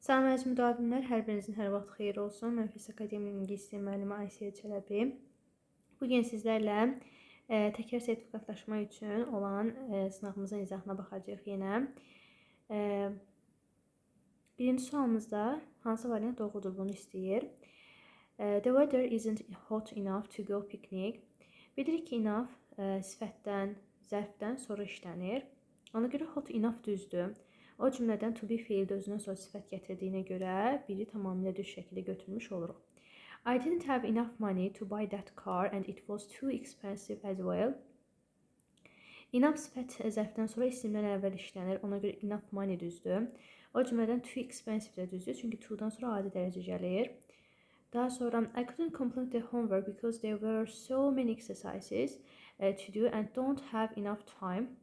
Salam əziz müdavimlər, hər birinizin hər vaxt xeyir olsun. Mən Fes Akademiya İngilis dili müəllimi Aysiyə Çələbi. Bu gün sizlərlə təkrar sertifikatlaşma üçün olan sınağımızın izahına baxacağıq yenə. Birinci sualımızda hansı variant doğrudur, bunu istəyir. The weather isn't hot enough to go picnic. Bilirik ki, enough sifətdən, zərfdən sonra işlənir. Ona görə hot enough düzdür. O cümlədən to be feili özündən sonra sifət gətirdiyinə görə biri tamamilə düz şəkildə götürmüş oluruq. I didn't have enough money to buy that car and it was too expensive as well. Enough sifət zərfdən sonra isimdən əvvəl işlənir. Ona görə enough money düzdür. O cümlədən too expensive də düzdür. Çünki to-dan sonra adi dərəcə gəlir. Daha sonra I couldn't complete the homework because there were so many exercises to do and don't have enough time.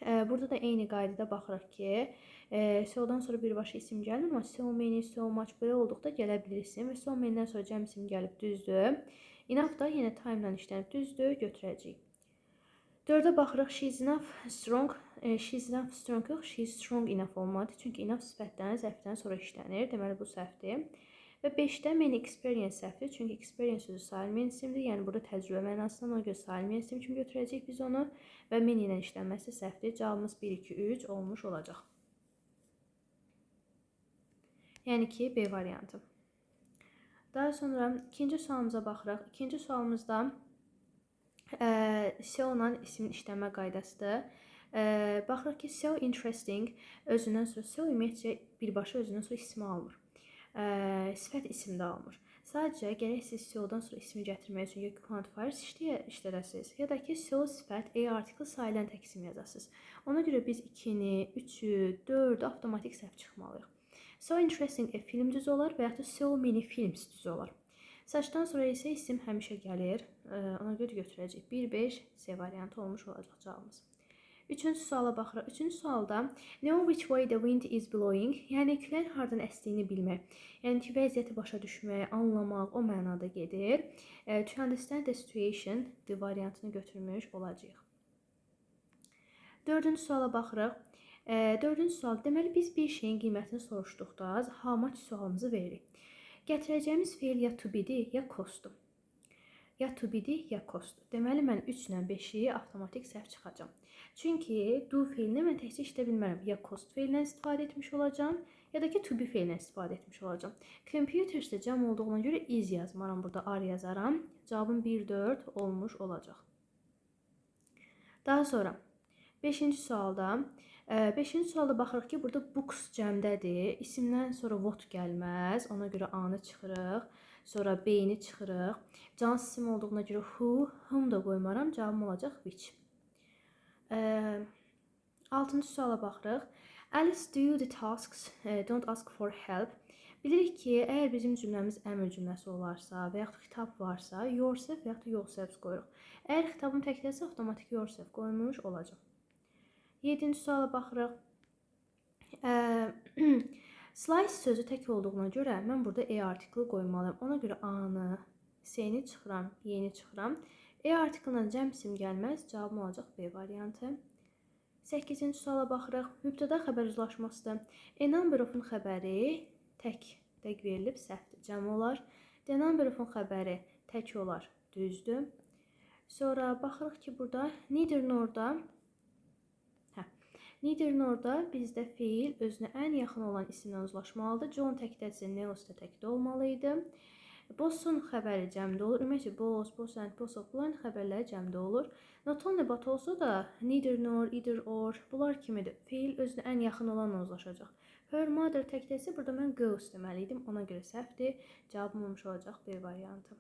Burada da eyni qaydada baxırıq ki, so-dan sonra birbaşa isim gəlmir, amma so many, so much belə olduqda gələ bilir isim və so many-dən sonra cəm isim gəlib, düzdür. Enough da yenə time-la işlənib, düzdür, götürəcəyik. Dördə baxırıq, she is enough strong, she is enough strong yox, she is strong enough olmalıdır. Çünki enough sifətdən, zərfdən sonra işlənir. Deməli bu səhvdir. Və 5-də many experience səhvdir. Çünki experience sözü sayılmayan isimdir. Yəni burada təcrübə mənasından, ona görə sayılmayan isim kimi götürəcəyik biz onu və many ilə işlənməsi səhvdir. Cavabımız 1, 2, 3 olmuş olacaq. Yəni ki, B variantı. Daha sonra ikinci sualımıza baxırıq. İkinci sualımızda so-la ismin işlənmə qaydasıdır. Baxırıq ki, so interesting özündən sonra so ümumiyyətcə birbaşa özündən sonra ismi almır. Sifət isim də almır. Sadəcə gərək siz so-dan sonra ismi gətirmək üçün ya quantifiers işlədəsiniz, ya da ki so sifət a artikel sayılan tək isim yazasınız. Ona görə biz 2-ni, 3-ü, 4-ü avtomatik səhv çıxmalıyıq. So interesting a film düz olar və yaxud da so many films düz olar. Such-dan sonra isə isim həmişə gəlir. Ona görə götürəcəyik. 1, 5, C variantı olmuş olacaq cavabımız. Üçüncü suala baxırıq. Üçüncü sualda know which way the wind is blowing, yəni küləyin hardan əsdiyini bilmək. Yəni ki, vəziyyəti başa düşmək, anlamaq o mənada gedir. To understand the situation, D variantını götürmüş olacağıq. Dördüncü suala baxırıq. Dördüncü sual, deməli biz bir şeyin qiymətini soruşduqda how much sualımızı veririk. Gətirəcəyimiz feil ya to be-dir, ya cost-dur. Ya to be-dir, ya cost. Deməli mən 3 ilə 5-i avtomatik səhv çıxacağam. Çünki do feilini mən təkcə işlədə bilmərəm. Ya cost feilindən istifadə etmiş olacağam, ya da ki to be feilindən istifadə etmiş olacağam. Computers də cəm olduğuna görə is yazmaram, burada are yazaram. Cavabım 1, 4 olmuş olacaq. Daha sonra 5-ci sualda 5-ci sualda baxırıq ki, burada books cəmdədir. İsimdən sonra what gəlməz. Ona görə A-nı çıxırıq. Sonra B-ni çıxırıq. Cansız isim olduğuna görə who, whom da qoymaram. Cavabım olacaq which. 6-cı suala baxırıq. Alice do the tasks, don't ask for help. Bilirik ki, əgər bizim cümləmiz əmr cümləsi olarsa və yaxud xitab varsa, yourself və yaxud da yourselves qoyuruq. Əgər xitabım təkdəsə, avtomatik yourself qoymuş olacaq. 7-ci suala baxırıq. Slice sözü tək olduğuna görə mən burada a artiklı qoymalıyam. Ona görə A-nı, C-ni çıxıram, Y-ni çıxıram. E artiklından cəm isim gəlməz. Cavabım olacaq B variantı. 8-ci suala baxırıq. Mübtəda xəbər uzlaşmasıdır. A number of-un xəbəri tək dəqiq verilib, səhvdir. Cəm olar. The number of-un xəbəri tək olar, düzdür. Sonra baxırıq ki, burada neither nor-da neither nor-da bizdə feil özünə ən yaxın olan isimlə uzlaşmalıdır. John təkdədirsə, Neos da təkdə olmalı idi. Both-un xəbəri cəmdə olur. Ümumiyyətcə both, both and, both of bunların xəbərləri cəmdə olur. Not only but also da neither nor, either or bunlar kimidir. Feil özünə ən yaxın olanla uzlaşacaq. Her mother təkdəsə, burada mən goes deməli idim. Ona görə səhvdir. Cavabım olmuş olacaq B variantı.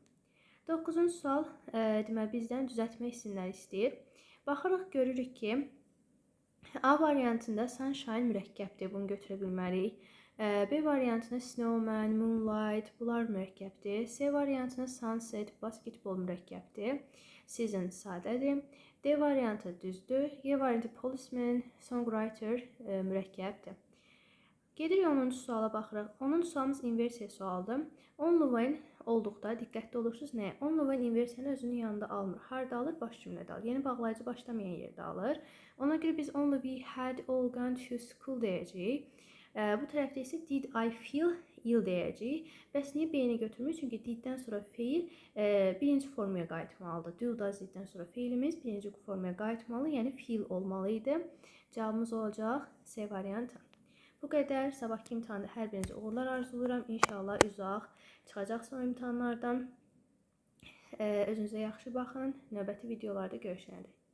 9-cu sual deməli bizdən düzəltmə isimləri istəyir. Baxırıq, görürük ki, A variantında sunshine mürəkkəbdir. Bunu götürə bilmərik. B variantında snowman, moonlight bunlar mürəkkəbdir. C variantında sunset, basketbol mürəkkəbdir. Season sadədir. D variantı düzdür. E variantı policeman, songwriter mürəkkəbdir. Gedirik 10-cu suala baxırıq. 10-cu sualımız inversiya sualıdır. Only when olduqda diqqətli olursunuz nəyə? Only when inversiyanı özünün yanında almır. Harda alır? Baş cümlədə alır. Yəni bağlayıcı başlamayan yerdə alır. Ona görə biz only we had all gone to school deyəcəyik. Bu tərəfdə isə did I feel ill deyəcəyik. Bəs niyə B-ni götürmürük? Çünki did-dən sonra feil birinci formaya qayıtmalıdır. Do, does, did-dən sonra feilimiz birinci formaya qayıtmalı, yəni feel olmalı idi. Cavabımız olacaq C variantı. Bu qədər. Sabahki imtahanda hər birinizə uğurlar arzulayıram. İnşallah üzü ağ çıxacaqsınız o imtahanlardan. Özünüzə yaxşı baxın. Növbəti videolarda görüşənədək.